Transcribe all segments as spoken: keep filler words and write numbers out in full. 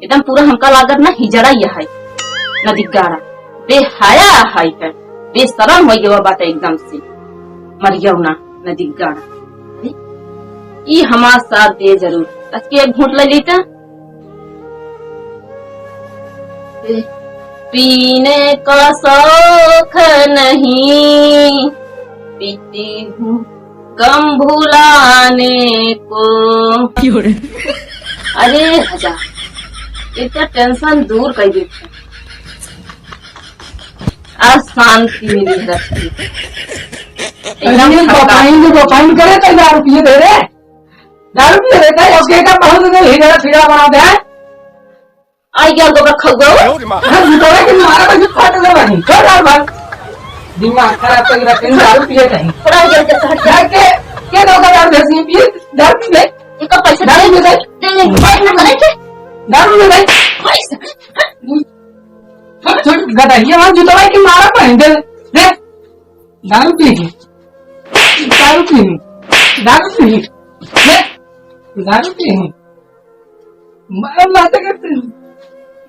एकदम पूरा हमका लागत ना हिजड़ा ही है, नदीगाड़ा, बेहया है, है, बेशरम होइ गवा बाटे एकदम से, मरियौना, नदीगाड़ा। ई हमार साथ दे जरूर, आज के एक घूंट ले लीता। पीने का शौक नहीं, पीती हूँ गम भुलाने को। क्यों रे? अरे हजार, एक तो tension दूर कर देते, आज शांति मिली रखी। अरे, एकदम ये थकान। बताइन, ये बताइन करे तो दारू पिए दे रे। दारू पिए देता है, उसके का बहुत ज्यादा हिजड़ा फिजड़ा बना दे। आई गया गोबर खौआ। हाँ, गोबर के मारा बस फाट गया बनी। छोड़ दारू भाई। दिमाग खराब कर रखे हैं, दारू पिए नहीं। थोड़ा देर के हट जा। घर के, के दो का दारू देसी पिए, दारू पी ले। इनका पैसा दारू दे, पी ले। दे, दे, दे, दे, दे। दारू पी ले। पैसा। छोड़, छोड़, गदहिया, वहाँ जूता भाई के मारा पहन दे। दे। दारू पी। दारू पी। दारू पी। ले। दारू पी। मार मारते करते।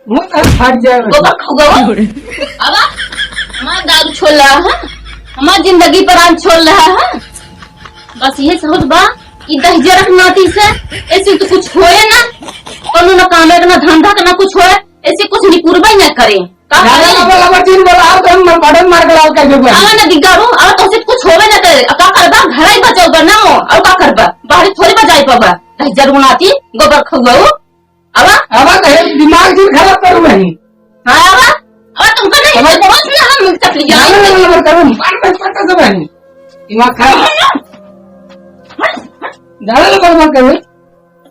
मुंह सारा फाट जाए। गोबर खौआ। अब हमार दारू छोड़ रहा है, हमार जिंदगी पर आन छोड़ रहा है। बस ये सोच बा, ई दहिजरक नाती से, ऐसे तो कुछ होए ना, कोनो ना काम है, ना धंधा, ना कुछ होए, ऐसे कुछ निकुरबे ना करे। का ज्यादा करे? लबर लबर चीज बोला, आओ तो हम बटन मार के लाल कर देबो। आवा ना दिगारू, आवा तो से कुछ होवे ना करे। अब का करबा? घर ही बचाओ बा ना हो। और का करबा? बाहर थोड़ी बजाई पाबा। दहिजर गुनाती, गोबर खौआऊ। आवा। आवा तो है, दिमाग चीज खराब करू नहीं। हाँ, आवा। और तुमको नहीं, समझ होश में हम चपली ज्यादा जाएंगे। लबर लबर करू, मार मार पट्टा सब है। दिमाग खराब। ज्यादा लबर लबर करू।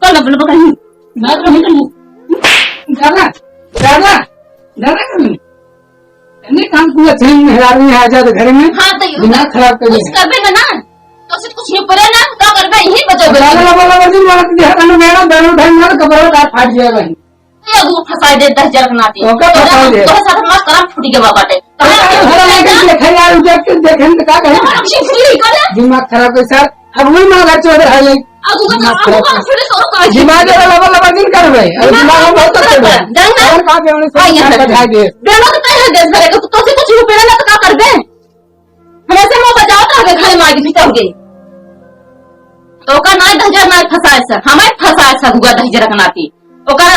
कौन लबर लबर करू? ज्यादा लबर लबर करू। ज्यादा, ज्यादा, ज्यादा करू। नहीं, काम पूरा छह महीने मेहरारू में आ जाए तो घर में हाँ, तो ये दिमाग खराब कर कुछ दे। करबे ना, ना, तो उसे कुछ नहीं पड़े ना, तो करबे यही बचो बे। लाला, लाला, लाला जी, मार दिया, तने मेरा दारू ढंग मार, कपड़ा का फाट गया भाई। ये वो फंसाई दे, दहिजरक नाती। ओका तो फंसाई ना, दे। तो साथ मार करम फूटी के बाटे। तो तो ना, सारे घर वाले तो ना। देखे यार, उधर के देखे तो का कहे? तो हम कुछ नहीं करे। दिमाग खराब है सर, अब वही मार चौधर है ये। अब वो तो, दिमाग अब वो खराब तो है। फिर तो और कहे। दिमाग जरा लबर लबर नहीं करबे। अब दिमाग दिमाग हम बहुत खराब करबे। है। जान ना। और का बेवड़े से हाँ, ये जान है। बधाई दे। बेवड़ा तो तय है देश भर के, तो तोसे कुछ रुपया ना तो का करबे? हमें से मुंह बचाओ तो हमें घर मार के पिटाओगे। तो ओका ना दहिजर ना फंसाए से, हमें फंसाए से हुआ दहिजरक नाती। ओका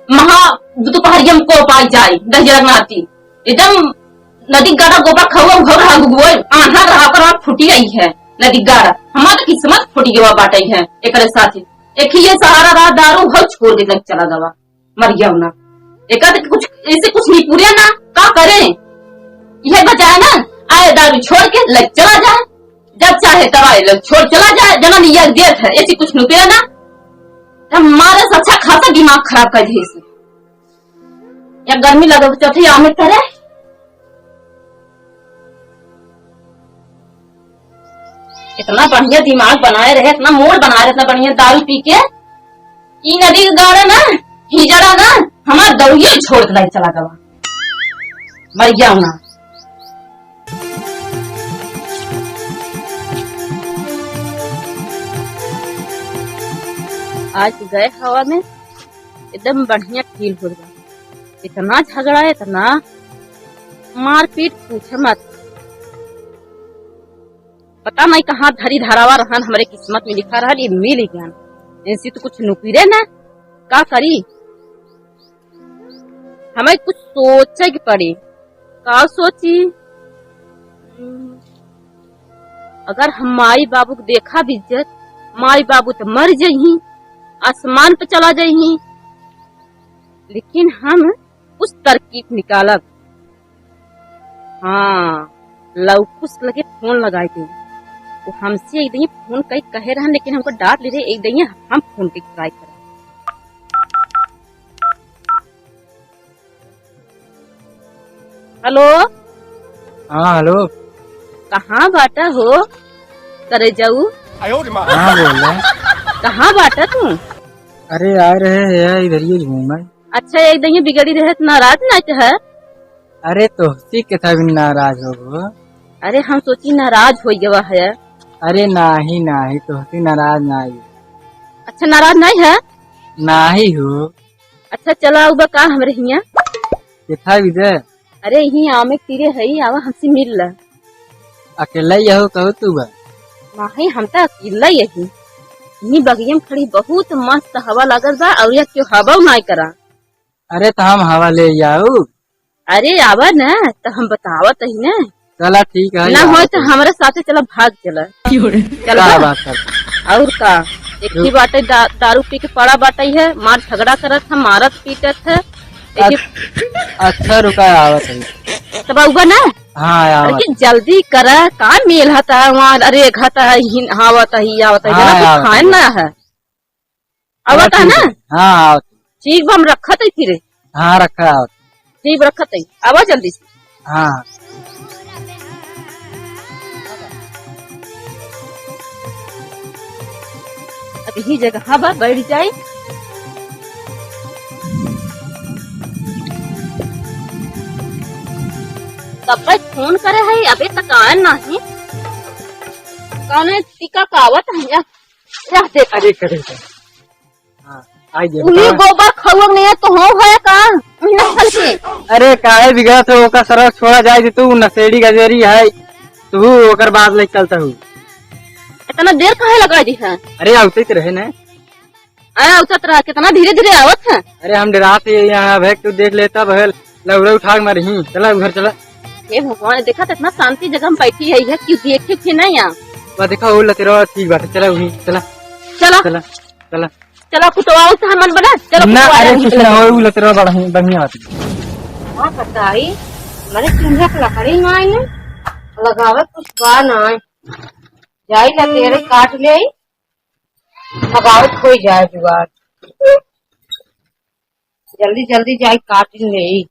महा दोपहरिया में को पाई जाए दहिजरक नाती। एकदम नदी गाड़ा गोबर खौआ घर रहा गुगुआ, आन्हर रहा ओकर आँख फूटी आई है। नदी गाड़ा हमार तो किस्मत फूटी गवा बाटे है एकरे साथे। एक ही ये सहारा रहा दारू हो छोड़ के लग चला गवा। मर गया ना। एकर तो कुछ, ऐसे कुछ नहीं पूरे ना, का करे? यह बचाए ना, आए दारू छोड़ के लग चला जाए, जब चाहे तब आए लग छोड़ चला जाए, जना नहीं यह देत है, ऐसे कुछ नहीं पूरे ना। तब मारे से अच्छा खासा दिमाग खराब कर दिए इसे। या गर्मी लगे चौथे आमे करे। इतना बढ़िया दिमाग बनाए रहे, इतना मूड बनाए रहे, इतना बढ़िया दारू पी के। ई नदी के गाड़ा ना, हिजड़ा ना, हमार दौड़िए छोड़ के चला गवा। मर गया ना। आज गए हवा में एकदम बढ़िया फील हो रहा। इतना झगड़ा, इतना मारपीट, पूछ मत। पता नहीं कहाँ धरी धरावा रहन, हमरे किस्मत में लिखा रहन, ये मिल गयन। इनसे तो कुछ नुकिरे ना, का करी? हमें कुछ सोचे के पड़ी। का सोची? अगर हम माई बाबू के देखा बिज्जत, माई बाबू तो मर जइहीं, आसमान पे चला जइहीं, लेकिन हम कुछ तरकीब निकालब। हाँ, लवकुश लगे फोन लगाई दे। वो हमसे एक दिन फोन कई कहे रहन, लेकिन हमको डांट ले रहे, एक दिन हम फोन के ट्राई करब। हेलो। हाँ, हेलो। कहाँ बाटा हो, करे जाऊ? हाँ, बोल रहे। कहाँ बाटा तू? अरे, आ रहे हैं इधर ही घूमे। अच्छा, एक दिन बिगड़ी रहे, नाराज ना है? अरे, तोहसी के था भी नाराज हो गो। अरे, हम सोची नाराज हो गवा है। अरे, नाही, नाही, तोहसी नाराज नाही। अच्छा, नाराज नाही है? नाही हो। अच्छा, चला आउबा का हमरे हियाँ? केथा विजय? अरे, यही आमे तीरे हई, आवा हमसे मिल ला। अकेला ही हो कहू तू बा? नहीं, हम तो अकेला ही यही। यही बगिया में खड़ी बहुत मस्त हवा लागत बा, और यह क्यों हवा नाई करा। अरे, तो हम हवा ले आऊ। अरे, आवा ना, तो हम बतावत ही ना। चला, ठीक है, ना आवा होय तो तो। हमारे साथे चला, भाग चला। चल का बा। बात कर? और का, एक ही बाटे दा-, दारू पी के पड़ा बाटे है, मार झगड़ा करत है, मारत पीटत है। एक ही अच्छा, रुका, आवत है। तब आउबा ना? हाँ, आवत। अरे, जल्दी करा, का मेल हता है वहाँ, अरे, घाता है, हिन-, हावत है, ही आवत है, हाँ, जना कुछ आवत खाए है। ना है। चला, आवत है ठीक ना? है। हाँ, आवत है। ठीक बा, हम रखत है फिर। हाँ, रखा आवत। ठीक बा, रखत है। आवा जल्दी से। हाँ। अब यही जगह बा, बैठ जाए। तब फोन करे है, अबे तक आए नहीं। कौने टीका कावत है या? क्या देख? अरे, करे, करे। हाँ, आई दे, उन्हीं बता। गोबर खौर नहीं है तो हो है का? उन्हीं नस्ल के। अरे, काहे बिगड़त हो? ओका सरवा छोड़ा जाए दे, तू नशेड़ी गजेरी है, तू ओकर बात लेके चलता हूँ। इतना देर काहे लगा दी है? अरे, आवते तो रहे ना। अरे, आवत रहा, कितना धीरे धीरे आवत है। अरे, हम डरात है यहाँ, भाई, तू देख लेता, बहल, लौड़ा उठा के मारी, चला घर चला। हे भगवान, देखा तो इतना शांति जगह में बैठी है, यह क्यों देखे थे ना यहाँ? बा देखा, वो लतेरवा ठीक बात है, चला वहीं, चला। चला। चला, चला। चला, कुटवाओ तो हमन बना, चलो ना, कुटवाओ अरे, हमन कुछ चला। ना हो, वो लतेरवा बढ़िया, बढ़िया बात है। हाँ, बताई, मैंने चूल्हा पे लकड़ी ना आई है, लगावे कुछ बा ना है। जाई लतेरे काट ले आई, लगावत हो जाए जुगाड़। जल्दी जल्दी जाई काट ले।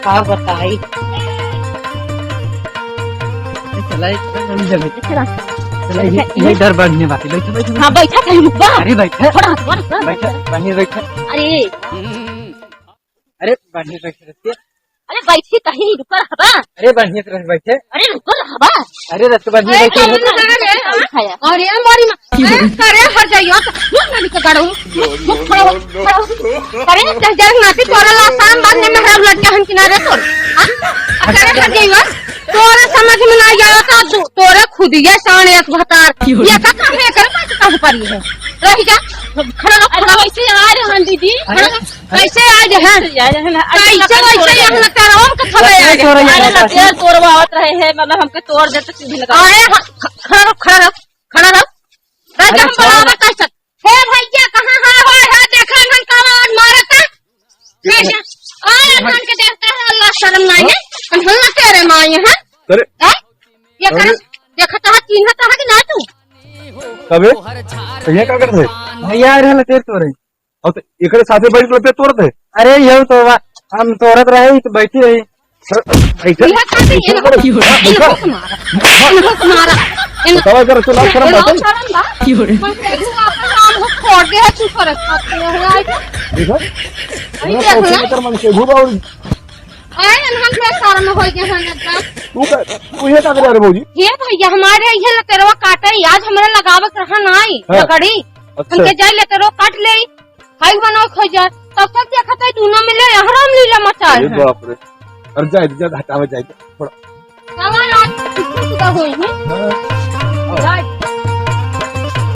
का बताई? चला, चला, चला, चला। चला, ये, ये डर बढ़ने बात है। बैठो, बैठो, हाँ, बैठो। बैठा कहीं रुकबा। अरे, बैठा। थोड़ा, थोड़ा, थोड़ा। बैठा, बढ़िया बैठा। अरे। अरे, बढ़िया बैठा रहती है। अरे, बैठी कहीं रुका रहबा। अरे, बढ़िया से रह बैठे। अरे, रुका रहबा। अरे, रस बढ़िया अरे, बैठे। अरे, अरे, अरे, अरे, अरे, हमारी माँ, अरे, करे हर जाइयो, तो मुँह ना निकल काढ़ो। मुँह खड़ा हो, खड़ा हो। करे, जब जब नाती तोरा ला शाम बाद में मेहराब लड़के हन किनारे तोर। हाँ? आ, करे हर जाइयो, तोरे समझ में ना आया तो तू, तोरे खुद ये साने एक भतार। ये का काम है, करे पास काम पड़ी है। रह जा, खड़ा हो, अरे, खड़ा हो। कैसे आ रहे हैं दीदी? खड़ा हो। कैसे आ गए हैं? कैसे आ गए हैं? कैसे, कैसे यहाँ लगा रहो? हम कथा में आ गए। अरे, लतेर तोड़वावत रहे हैं, मतलब, हमके तोड़ देते, सीधी लगा। अरे, हाँ, ख-, खड़ा रहो, खड़ा रहो, खड़ा रहो। राजा, अरे, हम छोड़। बराबर कर सक-, हे भैया, कहाँ है? हो, हो, देखा, इन्हन का आवाज मारा था। कैसे? अरे, इन्हन के देखता है, अल्लाह शर्म नहीं है। इन्हन ना तेरे माँ यहाँ। अरे। हैं? ये अरे। कर, देखता है, चिन्हता है कि ना तू? कबे? भैया, का करत है? भैया, अरे, लतेर तोड़े। और तो एकरे साथे बैठ के लतेर तोड़त है। अरे, यहू तो बा, हम तोड़त रहे, तो बैठी रही। सर, बैठे। यह साथे ये बैठे, ना। बैठे। इनको मारा। इनको मारा। इन-, बतावा जरा, चला, शर्म इनको बाटे। शर्म बा। मैं तेरे को आपका नाम हो, छोड़ दे, है, चुप कर, खाते हो, है, आइए। देखो। अरे, इतना देखो सोचने ना। कर मन के घूर और अरे, हम लोग शर्म हो गए हैं ना। तू का, तू ये का करे, अरे भौजी? हे भैया, हमारे ये लतेरवा काटे, आज हमरा लगावत रहा नाई, हाँ। लकड़ी। अच्छा। हमके जाए लतेरवा काट ले। खाई बनाओ, खा जा। तब तक देखत है, दूनो मिले, यहाँ रामलीला मचा अरे है। बाप रे। अरे जाए, जाए, हटावे जाए, थोड़ा। चला यार, कुछ तो होई है। हाँ। जाए।